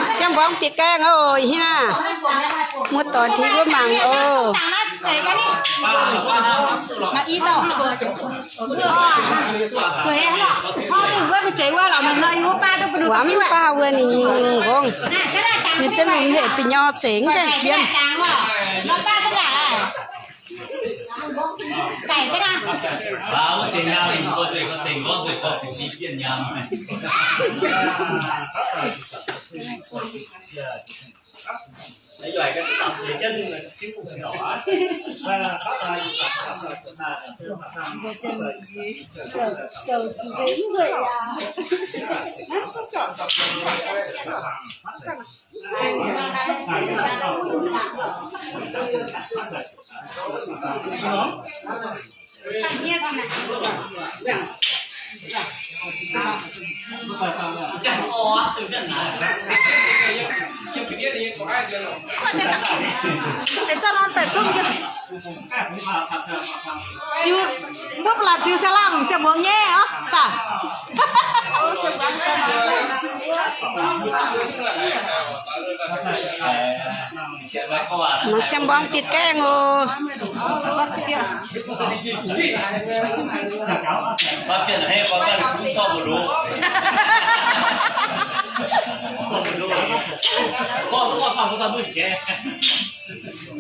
Siang-mbuangv bieqc gaengh oc, ih hnangv. Muoz-doic tengx mbuo mangc oc. Wuov mv baac wuov ninh nqorngv, ninh zungv mv hec ba'nyorx zengx gaengh jienv. Ziux, mbuo ba'laqc ziux siang-laangc siang-mbuangz nyei oc. Mangc siang-mbuangv bieqc gaengh oc.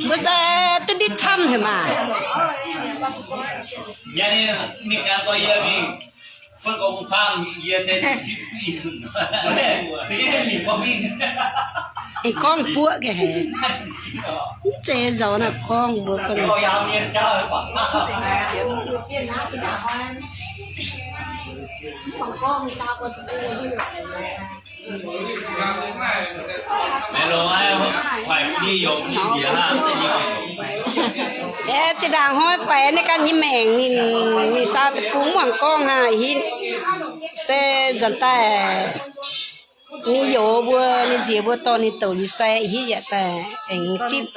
Mbuo se duqv nditv camv haic maah. Aengx gorngv buoqv ga'haic. Mv zeiz nzaaux naaiv gorngv mbuo ga'naaiv. Aeqv, zinh ndaangc hnoi faix naaiv ganh nyei maengc ninh, ninh saau deic-bung mv muangx gorngv hnangv, hitv se nzuonx daaih ninh youz mbuo, ninh nziex mbuo dorh ninh douc liuz sai, hitv yaac daaih aengx zipv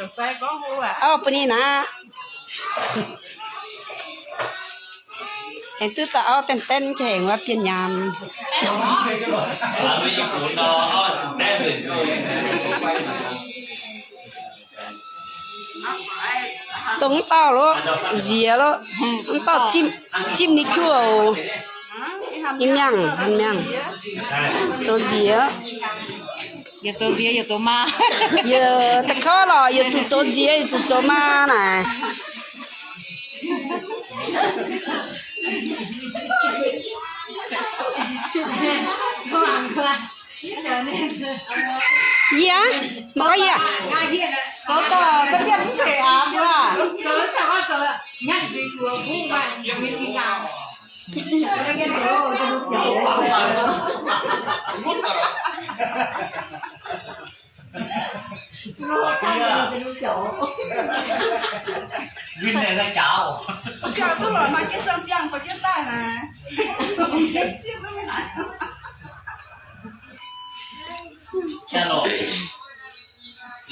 auv bun ninh aqv. Aengx duqv dauh auv deix deix mv jangx wuov bienh nyaanh. Dongh mv dauh loqc, nziex loqc, mv dauh zipv ninh juoh oc. Ninh miangh, ninh miangh zoux nziex. Yietc zoux nziex yietc zoux maa. Yietc da'kouv lorqc, yietc zuqc zoux nziex, yietc zuqc zoux maa naaic. Yie, mv gorngv yie.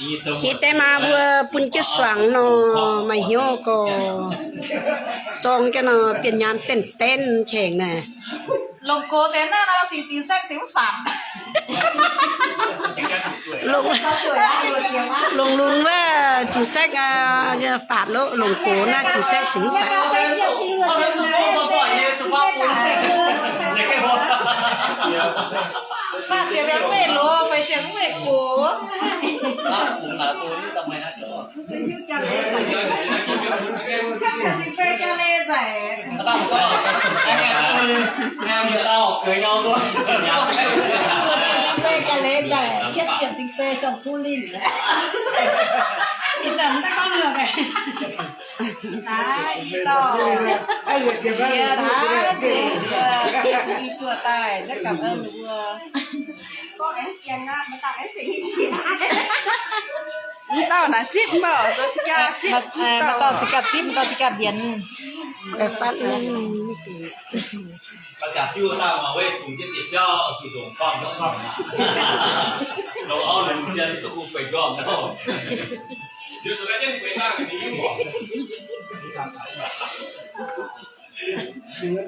Hitv deix maa mbuo bun jienv suangx nor, maaih hnyouv gorx zorng jienv nor, bienh nyaanh denv denv qengx naaic. Longc gox deix naaiv nor, singx zingx saengv singx mv faatv. Longc, longc lunx wuov zingx saengv faatv loqc, longc gox naaiv zingx saengv singx mv faatv. Faatv ziepc mv weih loz, fai ziepc mv weih gox. Mv dauh naaic zipv mv baac zoux zipv, mv dauh zipv gapv mbienx. Naaiv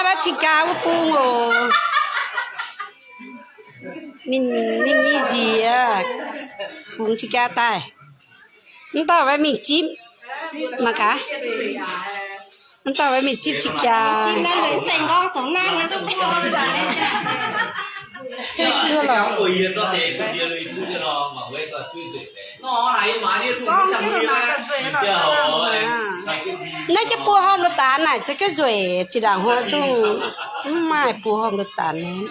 maiv cing-jaa wuov bung oc. Ninh, ninh nyei nziez fungx cing-jaa daaih. Mv dauh maiv mingh zipv mangc gaax. Mv dauh maiv mingh zipv cing-jaa. Naaiv jienv buo horpc loz-daan naaic, za'gengh nzueic, zinh ndaangc hnoi zungv mv maaih buo horpc loz-daan naaiv.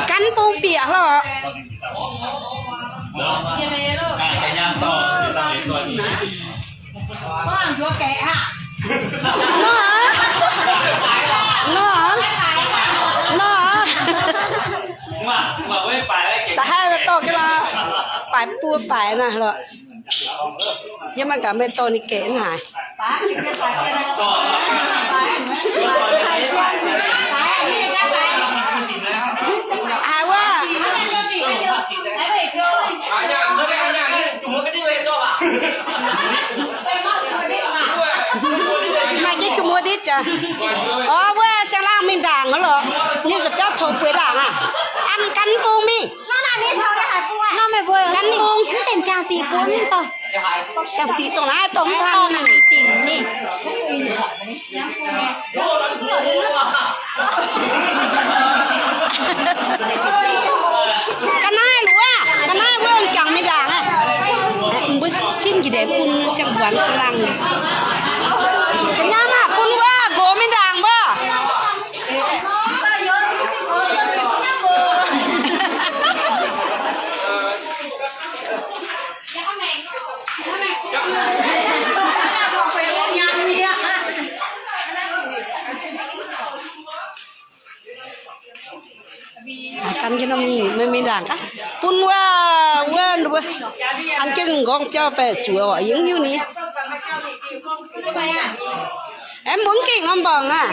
Gan bung bieqc lorqc. Nor aqv. Nor aqv. Nor aqv. Da'haav dorh jienv lorqc, baaic buo baaic naaiv lorqc. Yie maiv gaax meih dorh ninh gaeqv naaic. Haiz wuov. Maaih jienv jun muoz ndiev jaax. Orv, wuov siang-laangh mingh ndaangc lorqc. Ninh zuqc biauv coux bueix ndaangc aqv. An gan bung mingh. Gan bung. Siang-ziqc dongh naaiv dongh mv tang. Ga'naaiv luqv aqv, ga'naaiv wuov jangx mingh ndaangc aqv. Mbuo sin njiec deix bun siang-buangz siang-laangh. Ga'naaiv maah, bun wuov nqox mingh ndaangc mbuo. Gan jienv norm mingh, mingh ndaangc gaax. Bun wuov, wuov, wuov, an jienv nqorngv biauv baeqc zuoqc orqc, yie mv hiuv ni. Aeqv, mbuo mv gengh norm mborngc aav.